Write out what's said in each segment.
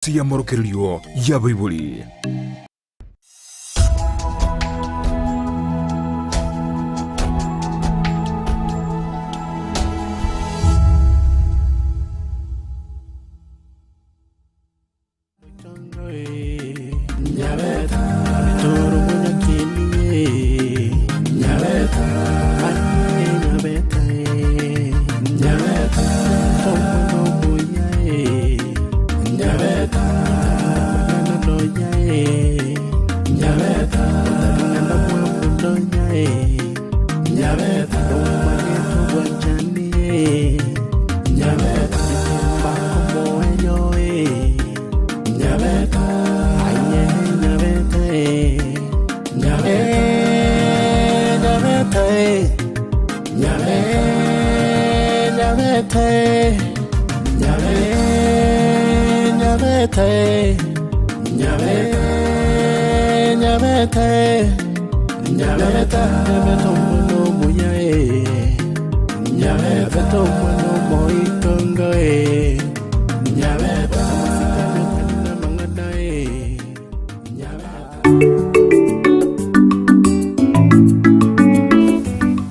Y'amorokererio y'abaibori.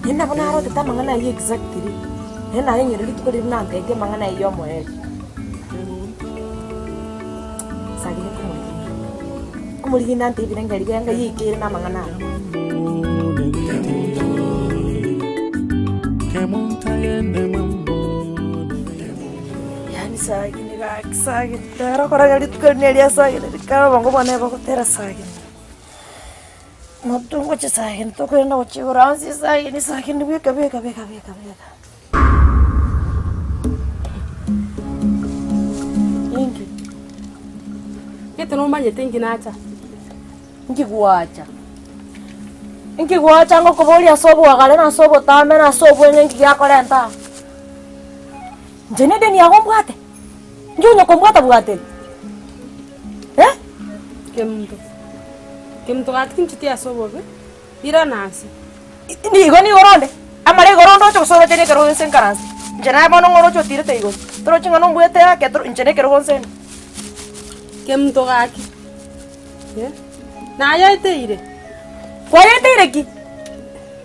Naende nabo narotete amang'ana ayio exactly, naende narengereria rituko riria nantebetie amang'ana ayio omoerio. Sagini nkomorigia, nkomorigia nantebie ebirengererio biaye ng'a yaikeire na amang'ana aya. Yaani sagini gaki sagini, rero okorora rituko eri neria sagini rikaba obongo bwane bogotera sagini. Motwe ngochia sagini tokogenda gochia igoro onsi sagini sagini bweka bweka bweka bweka bweka. Inki? Gete nomanyete inki nacha? Inki gwacha? Inki gwacha ngokoboria ase obwagare na ase obotambe na ase obweng'e inki giakorenta aa? Inche na edeni yago mbwate? Inki onya kombwata bwateri? Eh? Kemunto, Kemunto gaki tincheti ase obobe, irana ase. Nigo nigo ronde, amare igoro onde oche gose oroche nekerogo gose nkaranse. Inche naye bono ng'a oroche otirete igoro, torochi ng'a nombuete ake toro inche nekerogo nse ime. Kemunto gaki, eh, nayeteire. Kwayeteire ki?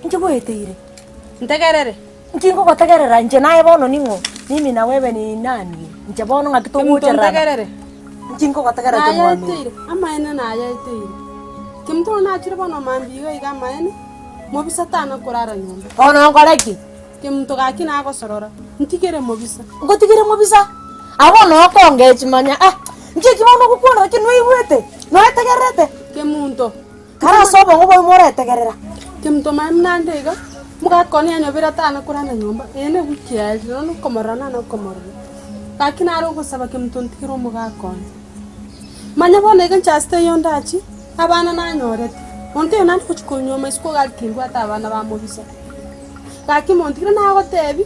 Inche gweteire. Ntegerere. Inki ngogotegerera inche naye bono ning'o? Mimi na wewe ni nani? Inche bono ng'aki Kemunto togochererana? ntegerere. Inki ngogotegerera inche mwami? Nayeteire, amaene nayeteire. Kemunto bono nachire bono mambia iga iga amaene, mobisa tana korara nyomba. Bono nkore ki? Kemunto gaki nagosorora, ntigere mobisa. Ngotigere mobisa? Abwo bono okongechia manya ah, inki eki bono ogokwana naki noigwete? Noetegererete? Kemunto. Kare ase obongo bwaino moretegerera. Kemunto manye buna ande iga, mogakoni yanyobire tana korana nyomba, eye ne wiki yaerire nonya okomorora nana okomorora. Gaki nare ogosaba kemunto ntigere omogaka one. Manya bono iga inche ase taiyo ndachie, abana nanyorete, monto oyo nande gochia konyuoma isiko iga aria timbwate abana bamobisa. Gaki montigere nagotebi,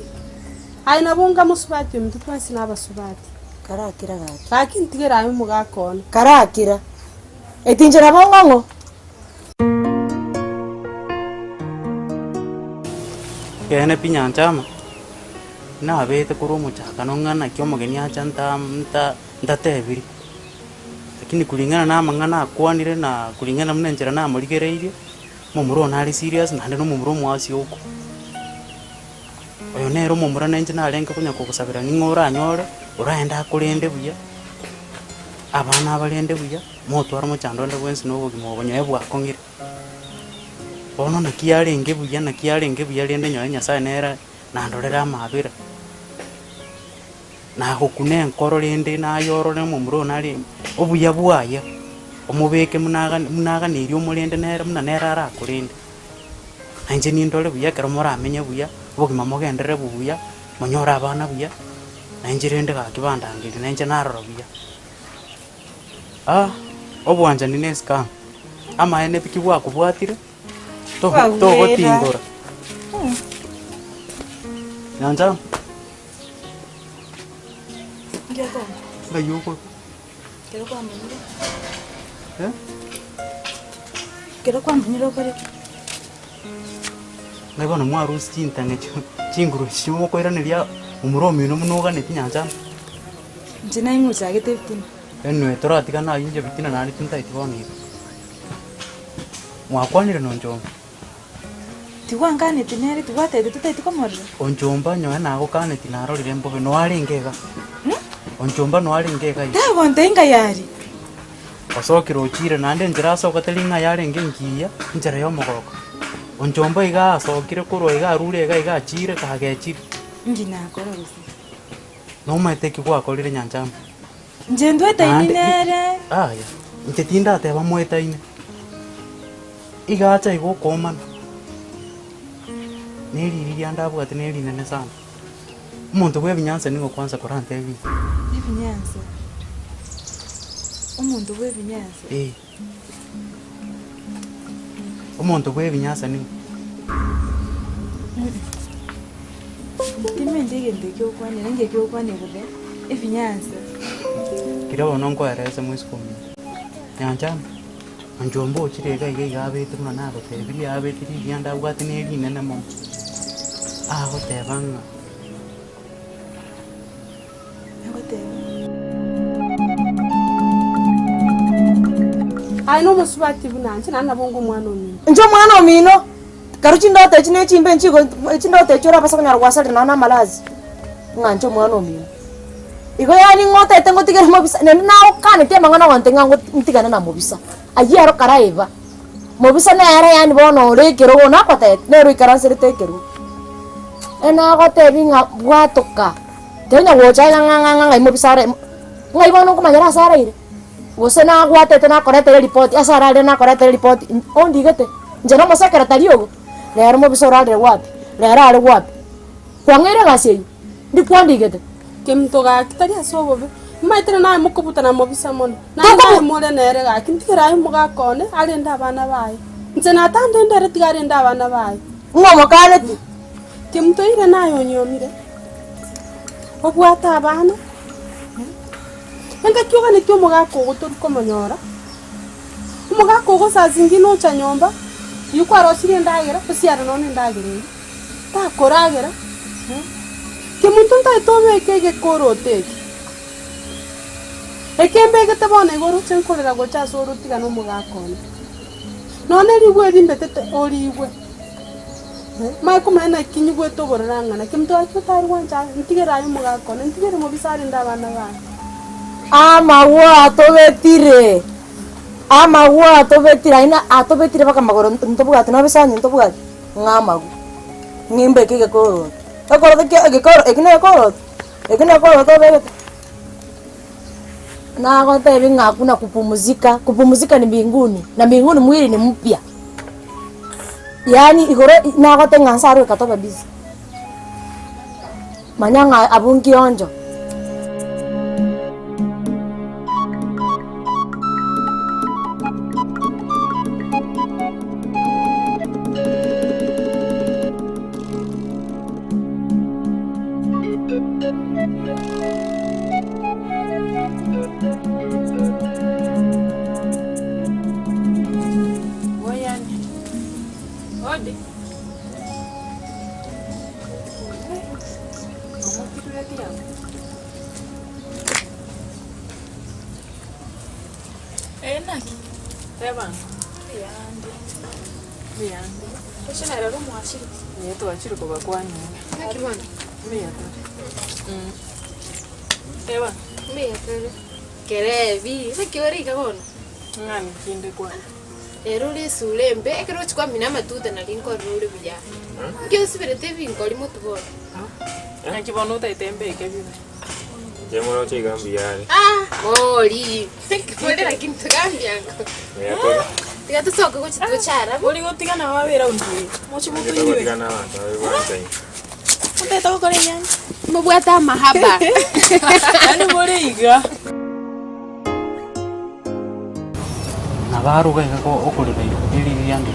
aye nabo onga mosubati ominto twensi nabasubati. Karakira gaki. Gaki ntigere aye omogaka one. Karakira. Eti inche nabo ng'ang'o. Ekeene pi nyancha ama, nabete korwa omochakano ng'a naki omogeni acha nta nta ntatebiri, lakini kulingana na amang'ana akwanire na kulingana buna enchera namorigereirie, omomura oyo nare serious naende na omomura omoasi okwo. Oyo nere omomura na inche narenge konya kogosabera ning'o oranyore, oraende akorende buya, abana abarende buya, motware omochando onde bwensi na obogima obo nyaye bwakong'ire. Bono naki yarenge buya, naki yarenge buya rende nyowe Nyasaye nere nandorere amaabera, nagokuna enkoro rende naye orore omomura oyo nare obuya bwaye, omobeke buna agane buna aganeiri omorende nere buna nere arakorende. Na inche nindore buya ekero moramenye buya, obogima mogenderere buya, monyore abana buya, na inche rende gaki bandangeria, na inche narora buya. Ah, obwanchani ne escam, amaene pi ki bwakobwatire, togo togotingora. Nyanchama, ng'ai okorwa? Ekero kwamanyire. Eh? Ekero kwamanyire okore ki? Ng'ai bono mwarusia chintang'e chio chinguru echi mokoiraneria omura omino buna oganeti nyanchama. Inche naing'uchagete ebitina. Anyway, toratigane aywo inche bitina naende tintaeti bono iga. Mwakwanire na Onchomba? Tigwankaneti nere, tigwatebete totaeti komorora? Onchomba nyowe nagokaneti narorire mbobe, noe arenge iga. Onchomba noe arenge iga iga. Tagontebia ng'ai aria. Osokire ochire naende enchera asokete ring'ai yarenge engiya, enchera ya omogoko. Onchomba iga asokire korwa iga arure iga iga achire kagechire. Inki nakora gose? Nomaete eki gwakorire nyanchama? Inche ntwetaine Naende nere. Aya, inche tindateba mwetaine. Iga acha iga okoomana, na eriri riria ndabwate na erinene sana. Omonto bwa ebinyansa nigo kwanza korantebie. Ebinyansa? Omonto bwa ebinyansa? Eh. Omonto bwa ebinyansa nigo. Timanyeti egento ekio ogokwanera, inki ekio ogokwanera bobe? Ebinyansa. Kira bono nkoerese moisiko ominto. Nyanchama, onchomba ochire iga iga iga abete buna nagotebirie abete rigiya ndabwate ne rinene mono. Agoteba ng'a. Agoteba. Aye nomosubati buna inche, naende nabo ng'omwana omino. Inche omwana omino, karu chindoto echi ne chimbe nchigo chindoto echi orabase konyora gwasarire nonya na amarazi, ng'a inche omwana omino. Igo yaani ng'a otagete ngotigere mobisa, naende nagokanetie amang'ana ogontebia ng'a ngo ntigane na mobisa, ayio ero karaiba. Mobisa nere yaani bono ore ekerogo nagotebi, nere oikaranserete ekerogo. Enagotebia ng'a bwatoka, tonya gocha iga ng'a ng'a ng'a ng'ai mobisa are, ng'ai bono nkomanyera ase araire? Gose nagwatete nakoretera eripoti, ase ararire nakoretera eripoti, ondigete, inche na omosekeretari ogo, rero mobisa orarire wapi, rero are wapi? Kwang'eire egasi eyio, ndi kwandigete. Keminto gaki tari ase obobe, nimaete na naye mokobutana mobisa mono, naende naye more nere gaki, ntigere aye omogaka one arende abana baye. Inche natandende ere tiga arende abana baye. Ng'o omokaneti? Keminto ire naye onyomire, obwate abana, engaki oganetie omogaka ogo tori komonyora, omogaka ogo saa zingine ocha nyomba, riria kwarosirie endagera, osiare nonya endagera eyio. Takoragera, kemonto ntaete obeke egekoroto eke. Eke mbegete bono igo oroche nkorera gocha ase ore otigane omogaka one. Nonya rigwe eri mbetete origwe, manye komanya naki nyigwete obororo ang'ana. Kemonto gaki otari gwancha aye, ntigere aye omogaka one, ntigere mobisa arende abana baye. Amagwa atobetire, amagwa atobetire aye na atobetire mpaka amagoro ntobwati nobisa onye ntobwati. Ng'a amagu, ng'imbeke egekoroto. Ekoroto kia egekoro eki negekoroto, eki negekoroto obegete. Nagotebi ng'a hakuna kupumzika, kupumzika ni mbinguni, na mbinguni mwili ni mpya. Yaani igoro nagotebi ng'a nse arwe tobe busy. Manya ng'a abwo nkionjo. Ere ore esura embe, ekero ochia kwamina amatuta nario nkorora ore buya. Inki osiberete ebinkori motwe bono? Naki bono otaete mbeke bibe. Inche moroche iga mbuya are. Ah, bori. Bori lakini togambiango. Mbuya tore. Tiga tosoke gochia toche arabu. Ori gotigana babera ondiiri. Moche Inche motoinywe. togotigana abanto babe bwanchaine. Otaete gokora enyanga. Mobwate amahaba. Yaani bore iga. Nabo aruga iga okorera eriri riane.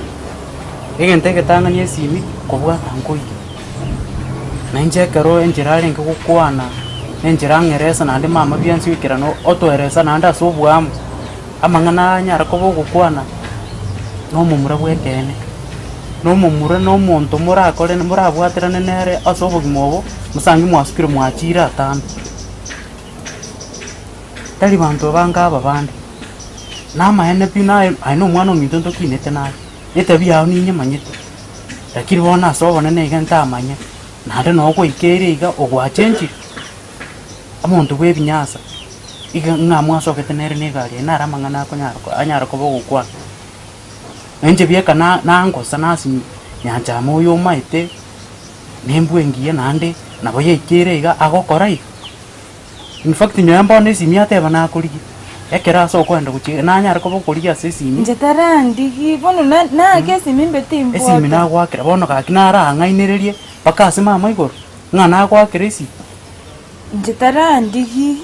Egento egetang'ani esimi, kobwata nkoiyo. Na inche ekero enchera arenge gokwana, na enchera ang'eresa naende mama biansi goikerana otoeresa naende ase oboamo, amang'ana anyare koba ogokwana, na omomura bw'ekeene, na omomura na omonto morakore morabwaterane nere ase obogima obo, mosange mwasukire mwachire atambe. Tari banto abange aba bande. Namaene pi naye aye na omwana ominto ntokinete naye, etabia yao ninyemanyete, lakini bono ase obonene iga ntamanya, naende noo gwaikeire iga ogwachenchire, omonto bwa ebinyasa, iga ng'a mwasogete nere na egari eye naro amang'ana akonyara anyare koba ogokwana. Na inche bieka na nangosa nasinywa, nyanchama oyo omaete, na embwa engiya naende nabo yaikeire iga agokora iga. In fact nyowe mbono esimi ateba nakorigia, ekero ase okoenda gochia nanyare koba okorigia ase esimi. Inche tarandigi, bono na naake esimi mbe timbwata. Esimi nagoakera bono gaki narang'ainererie mpaka ase mama igoro, ng'a nagoakera esimi. Inche tarandigi.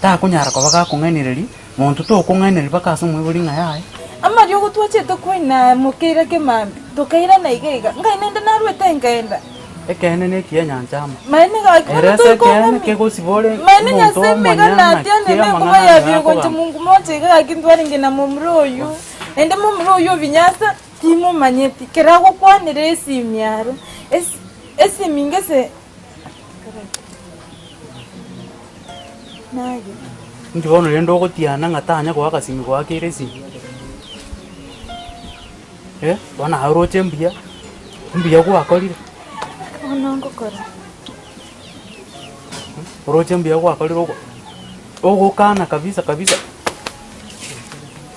Takonyara koba gakong'ainereria, monto tokong'ainereria mpaka ase omoibori ng'a yaya. Amariogo twachete koina mokeira kemambia, tokairana iga iga, ngai naende narwete nkaenda. Ekeene nekiya nyancha amo. Maene gaki bono Ere ase ekeene toikong'amia. kegosibore Maene omonto Nyasae mega omonyene natia naki nene amang'ana enkoba aye yabire gocha akogamba. mungu mocha iga gaki ntwarenge na momura oyio. Naende momura oyio obinyasa timomanyeti, kero agokwanera esimi aro, esi esimi ngese naye. Inki bono rende ogotiana ng'a tanya goaka simi goakeire esimi? Eh, bono aye oroche mbuya, mbuya gwakorire? Bono ngokora. Oroche mbuya gwakorire ogo ogokana kabisa kabisa.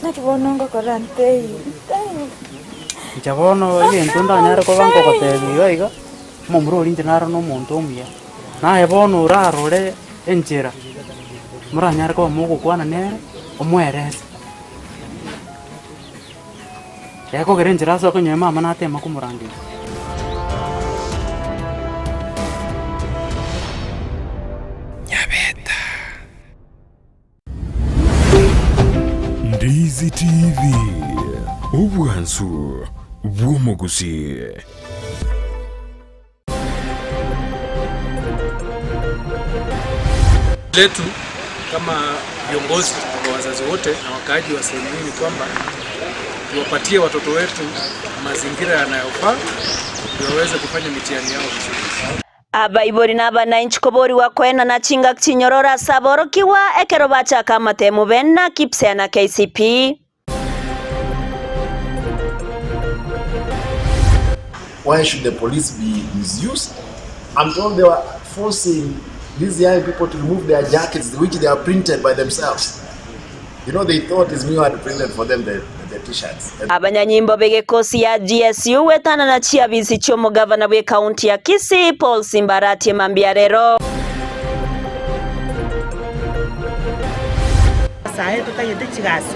Naki bono ngokora nteiyo, nteiyo. Inche bono egento ndanyare koba nkogotebia iga iga, omomura oria inche naro na omonto omuya, naye bono orarore enchera, moranyare koba mogokwana nere, omoerese. Gekogera enchera ase okonyora mama natema komorangeria. Nyabeta. Ndizi TV, obwansu bw'omogusii. Letu kama viongozi wa wazazi wote na wakaaji wa sehemu hii ni kwamba tuwapatie watoto wetu mazingira yanayofaa ndio waweze kufanya mitihani yao vizuri. Abaibori na abanainchi koborigwa koenana chingaki chinyororo ase aborokigwa ekero bachaka amatemu bena KPSEA na KCPE. Why should the police be misused? I'm told they were forcing these young people to remove their jackets, which they are printed by themselves. You know, they thought it's me who had printed for them the, the t-shirts. Abanyanyimbo b'egekosi ya GSU goetanana chiabisi chi'omogavana bw'ekaunti ya Kisii Paul Simbarati mambia rero. Abasae totagete chigasi,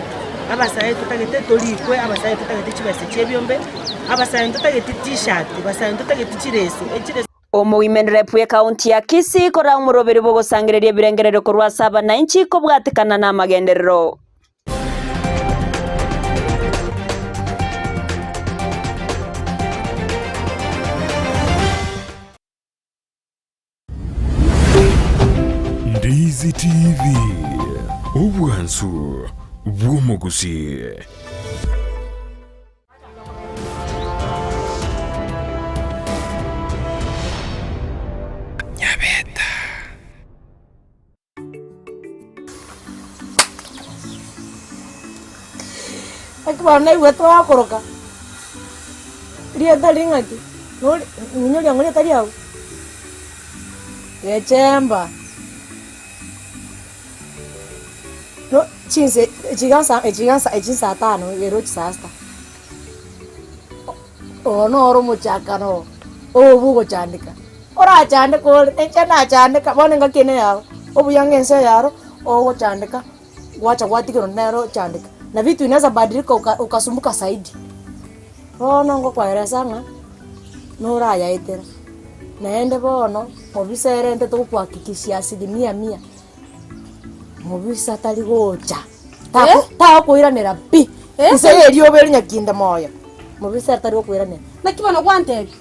abasae totagete torikwe, abasae totagete chibesa chia ebiombe, abasae ntotageti t-shirt, abasae ntotageti chireso, echireso. Omowomen Rep bw'ekaunti ya Kisii koraa omoroberi bw'ogosangereria ebirengererio korwa ase abanainchi kobwatekana namagenderero. Ndizi TV, obwansu bw'omogusii. Nyabeta. Naki bono naigwete wakoroka, rieta ring'aki, nori ng'inyoria ng'o rieta riago? Gechemba. No chinse echiga nsa echiga nsa echi nsaa tano ero chisaa sita. Oo noro omochakano oo bogochandeka, orachandeke ore inche nachandeka bono engaki ene yago, obuya ng'a ense eyaro, ogochandeka, gwacha gwatigerwa nere ochandeka, na vitu inaweza badilika uka ukasumbuka zaidi. Bono ngokoeresa ng'a, norayaetera, naende bono, mobisa erente togokuhakikishia asilimia mia, mobisa tari gocha, tako tagokoiranera pi, inse ya erioba eri nyakinde moyo, mobisa ere tari gokoiranera. Naki bono gwantebia?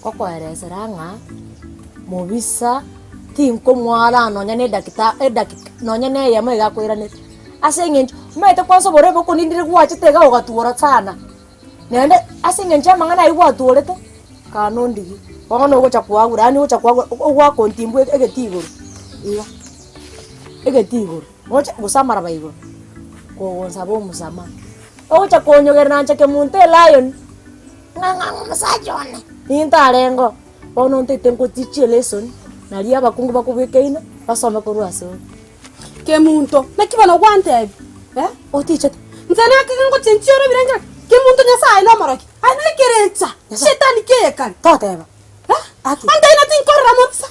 Ngokoeresera ng'a mobisa tinkomwara nonya na edakita edakika nonya na eyemo iga akoiraneria. Ase eng'encho, omanyete kwanza oborwaire bokonindire gwachete iga ogatwora sana, naende ase eng'encho ya amang'ana aywo gwatworete, kana ondigie, bono ogocha koagura yaani ogocha koagura ogoaka ontimbwa egetii igoro iga. Egetii igoro, roche gose amaraba igoro, kogonsaba omosamaha. Ogocha konyogerera inche kemunto elion, ng'a ng'a omosacha one, nintarengeo. Bono ntaete nkotichie elesson, naria abakungu bakobwekaine, basome korwa asore. Kemunto, naki bono gwantebia? Eh? Otichete. Inche nakege ngochenchia ore ebirengererio. Kemunto Nyasae nomorokia. Aye nekerecha. Shetani keyekane. Toteba. Eh? Aki. Ontebi tinkorora mobisa.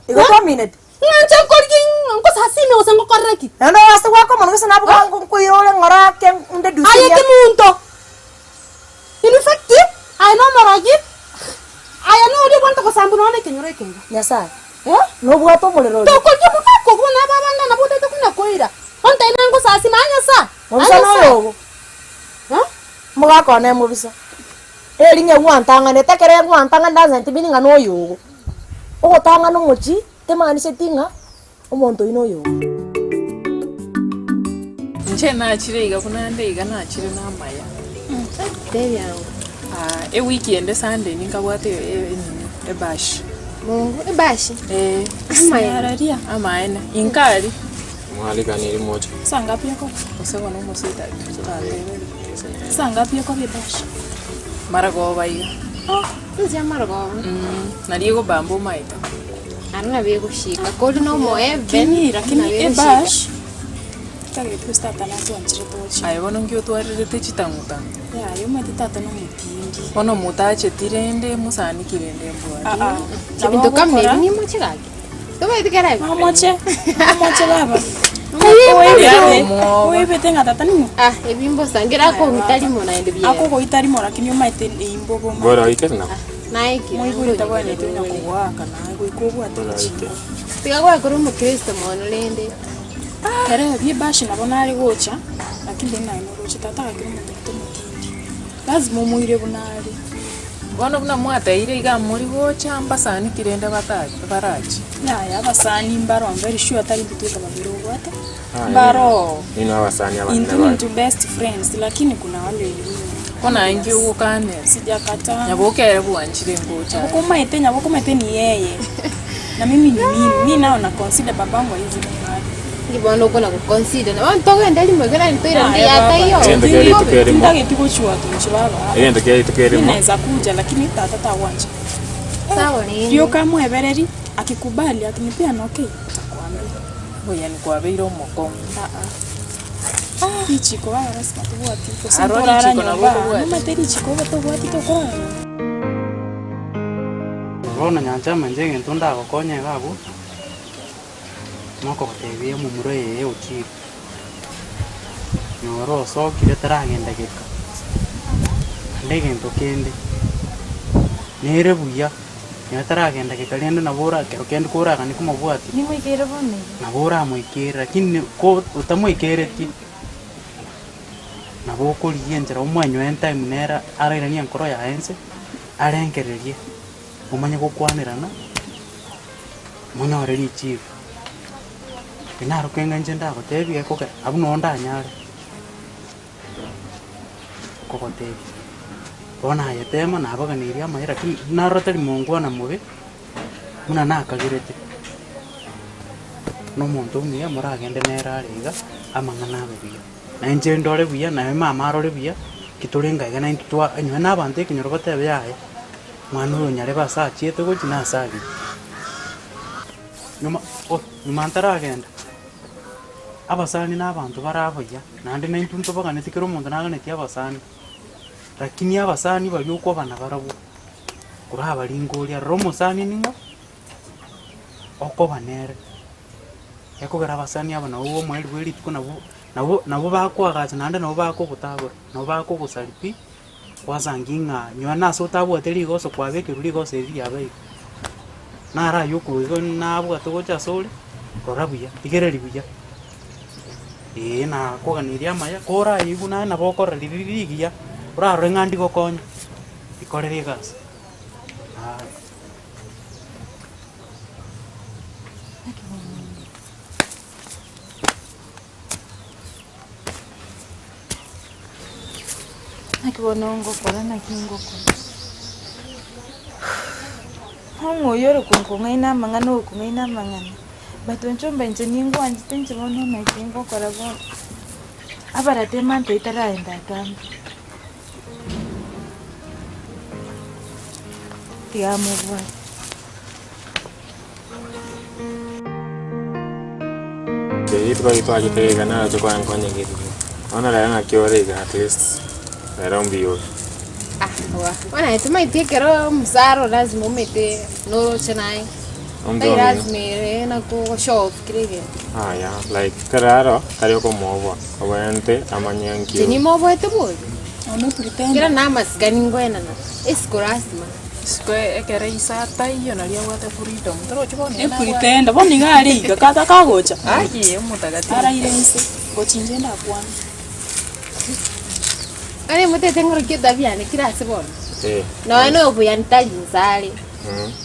Igo twamineti. Ng'a inche nkorigi ng'a ngosasime gose ngokorere ki? Naende ase gwaka omonwa gose nabo nkoira ore ng'ora ake ndeduce Aye ebiato. Kemunto. In fact, aye nomorogi, aye noria obwanete gosambwa nonya na ekenyoro eke iga. Nyasae, nobwate omorero oria. Tokoria omogaka obwo na ababanga nabwo otaete konya koira. Ontebi nangosasima, aye Nyasae, aye Mobisa Nyasae. noyo ogo. Omogaka one mobisa. Eri ng'a egwantang'anete ekero egwantang'ana doesn't mean ng'a noyo ogo. Ogotang'ana omochie temaaniseti ng'a omonto oyio noyo ogo. Inche nachire iga buna nde iga nachire na amaya. Ah, ewiki ende Sunday ninkabwate enini ebash. Mungu, ebashi? Eh. Amaene. Amaene. Inkari. Mwariganiri moche. Saa ngapi yako? Gose bono omosita Saa ngapi yako ebash? Maragoba iga. Oh, inche amarogoba. Nari egobamba omaete. Aro nabo egoshika kori na omoebe. Lakini lakini nabo egoshika. ebash Tagete gose tata natwanchire toche. Aye bono nki otwarerete chitang'utang'u? Yaya omanyete tata nomotindi. Bono motacheti rende mosaniki rende mbwati. Ah ah. Nabo Ebinto kama ebi nimoche gaki. Tobaeti kera ebi. Nomoche, nomoche baba. Oibete ng'a tata ning'o? Ah, ebi mbosa nkere akogoita rimo naende biere. Akogoita rimo lakini omanyete eimbobe omanyete. Bora oike nabo. Naikire. Moibori tabwenereti onya kogoaka naye goika obwate richiko. Tiga gwakora omokristo mono rende. Kere ebi ebashi nabo nare gocha, lakini rende naye noroche tata gakire omonto oito omotindi. Lazima omoire buna are. Bono buna mwateire iga mori gocha mbasani ki rende barache? Yaya abasani mbaro I'm very sure tari intwe tweka babere obwate, mbaroo. Inwe abasani abanene Intwe baye. nintwe best friends lakini kuna wale wengine. Bono aye inki ogokanera? Sijakataa. Nyaboke ere bwanchire ngocha aye. Nyaboke omaete, nyaboke omaete ni yeye na mimi ni mimi, mi nao na consider babangu hawezi kubali. Inki bono okona go consider na bono togende rimo ekero nari toirane Yaya ya baba, taiyo. Egento kere rituko erimo. Tintageti gochua tonche baba. Egento kere rituko Mi erimo. naeza kuja lakini tata tagwancha. Sawa rende. Rioka mwebereri akikubali akinipea na okay ntakwambia. Oboyani kwabeire omokong'u. Aa richiko baba lasima tobwati gose Aro ntorara richiko nabo nyomba okobwati. nomanyete richiko obe tobwati tokorara nyomba. Bono nyanchama inche egento ndagokonye iga abwo, Mokogotebia omomura oye ee ochire, nyora osokire taragenda geka. Naende egento kende, nere buya, nonye taragenda geka rende nabo ora ekero kende koraganie komobwatia, Nimoikeire bono iga. nabo oramoikere lakini ko otamoikeretie, nabo okorigia enchera omoenyoe etime nere arairanie enkoro yaye nse, arengererie, momanye gokwanerana. Monyore richibu. Eri naroke ng'a inche ndagotebie gekogera abwo noo ndanyare kogotebia. Bono aye tema nabaganeirie amaye lakini narora tari mongwana mobe buna nakagerete, na omonto omuya moragende nere are iga amang'ana abe buya. Na inche ndore buya naye mama arore buya, ki tore ngaiga naintwe twa onye na abanto ekenyoro batebe yaya. Mwana oyo nyarebe ase achiete gochia na ase aria. Nyuma oh nyuma ntaragenda, abasani na abanto bare abayia, naende na intwe ntobaganeti kera omonto naganetie abasani, lakini abasani baria okoba nabarabwo, korabaringe oria rora omosani ning'o, okoba nere, ekogera abasani aba nabo omoerio bwe rituko nabo nabo nabo bakoagacha naende nabo bakogotagora, nabo bakogosaria pi. Gwasangi ng'a nyuma nase otabwate rigoso kwabekerwa rigoso eri riabeire, naro aywo okoigwa nabwate gocha asore, rora buya, rigereria buya, eeh nakoganeria amaya, koraigwe naye nabo okorora riria rigiya, orarore ng'a ndigokonya, rikorere egasi aya. Naki bono ngokora, naki ngokora. Ng'o oyo ore konkong'aina amang'ana okong'aina amang'ana? But onchomba inche ningwanchete inche bono naki ngokora bono, abarate emonth etaraenda atambe. Tiga amobwate. Rituko riria twachete iga naroche kwankonya ekerimo, bono rero naki ore iga at least rero mbuya ore. Bono aye tomaeti ekero omosara lazima omete noroche naye, Omonto tari omino. lazima ere nako show off kera egento. Yaya, like kero aro tari okomwoboa, obwenerete amanye nki Inche nimoboete bori, Ono pretend. kera na amasikani nkoenana, esiko lazima. Isiko ekero isa taiyo nario abwate freedom, torochi bono iga nabwate. Epretender, bono iga are iga kata kagocha. Aye omotagatifu. Araire inse, ngochinche ndakwane. Onye motete ng'orokie etabia yane kera ase bono, Eh. nonya na obuya ntari inse are,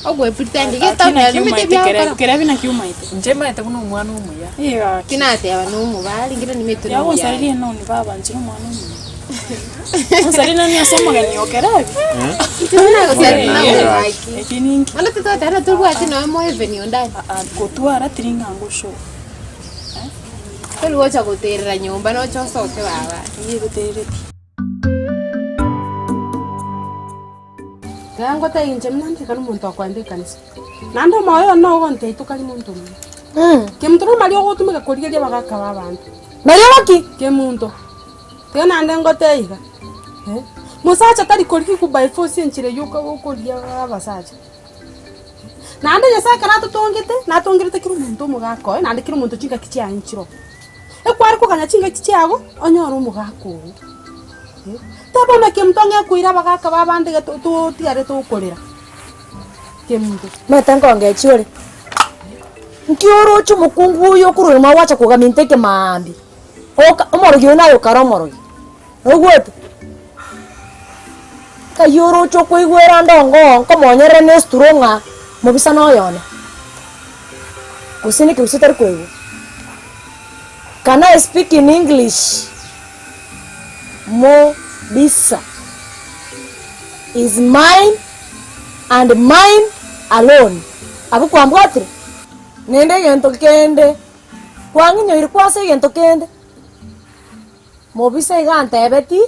ogoepretend Aki getabu naki nimete omaete biagokora. kere kerebi naki omaete. Inche maete buna omwana omuya. Ee gaki. Tinateba na omobari, ngira nimete na omuya. Yagonsaririe noni baba inche nomwana omuya. Onsaririe noni ase omogeni o kerebi. Inche tinagosari na omobaki. Eki ninki? Bono tototeba tobwati nonya moevenue ndani. Aa gotwara tiri ng'a ngoshow. Tori gocha goterera nyomba noche osoke baba. Eyio egoterereti. Tiga ngotebie inche buna ndika nomonto okoenda ekanisa, naende omoyo one nogontebia tokari monto omuya. Kemonto nomari ogotumeka korigereria abagaka ba abanto. Nario gaki? Kemonto, tiga naende ngotebie iga, eh, mosacha tari korigia by force enchera eywo oka okorigia abasacha. Naende Nyasae ekero atotongete, natongerete kera omonto omogaka oye, naende kera omonto chingaki chiaye nchiroo. Ekware koganya chingaki chiago, onyore omogaka ogo. Eh, teba buna kemunto ng'a ekoira abagaka ba abande iga to- totigare tokorera, kemunto. Omanyete nkongechi ore, nki oroche omokungu oyo okorwa nyuma gwacha kogaminta ekemaambia, oka omorogi oyo naye okare omorogi. Oigwete? Nkai oroche okoigwera ande ongo nkomonyerera na esituro ng'a mobisa noyone, gose neke gose otari koigwa. Can I speak in English? Mobisa is mine and mine alone. Abwo kwambwatire? Nende egento kende, kwang'inyoire kwase egento kende. Mobisa iga antebeti,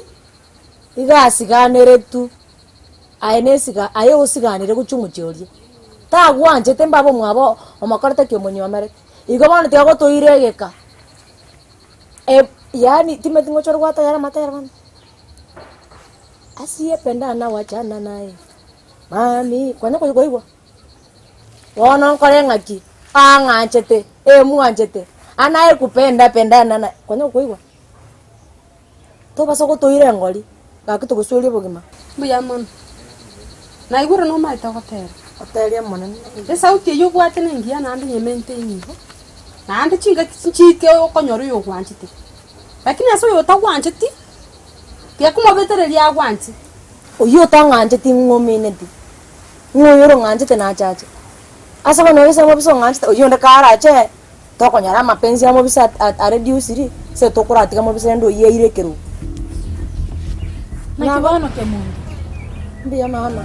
iga asiganeretwe, aye nesiga aye osiganire gochia omochie oria. Tagwanchete mbaba omwabo omokorete ki omonywomerete. Igo bono tiga gotoire egeka, yaani timanyeti ngochore gwatagera amatera bono. Asiyependana wachana naye, mami, kwanya koigwa? Bono nkore ng'aki? Ang'anchete, ee mwanchete, anayekupenda pendana naye, kwanya koigwa? Tobasa gotoira engori, gaki togosueria obogima. Mbuya mono. Naigure nomaete gotera. Oteria Omonene. Esauti eyio obwate nengiya naende nyemente enyigo, naende chingaki nchiike okonyora oyogwanchete. Lakini ase oyotagwancheti, tiga komobetereria agwanche. Oyio otang'ancheti ng'omineti, ng'o oyo orong'anchete nache ache. Ase bono gese mobisa ong'anchete, oyio onde karache. Tokonyora amapenzi amo bisa areduciri, ase tokoratiga mobisa rende oyio aire ekerogo. Naki bono kemunto? Mbuya mama.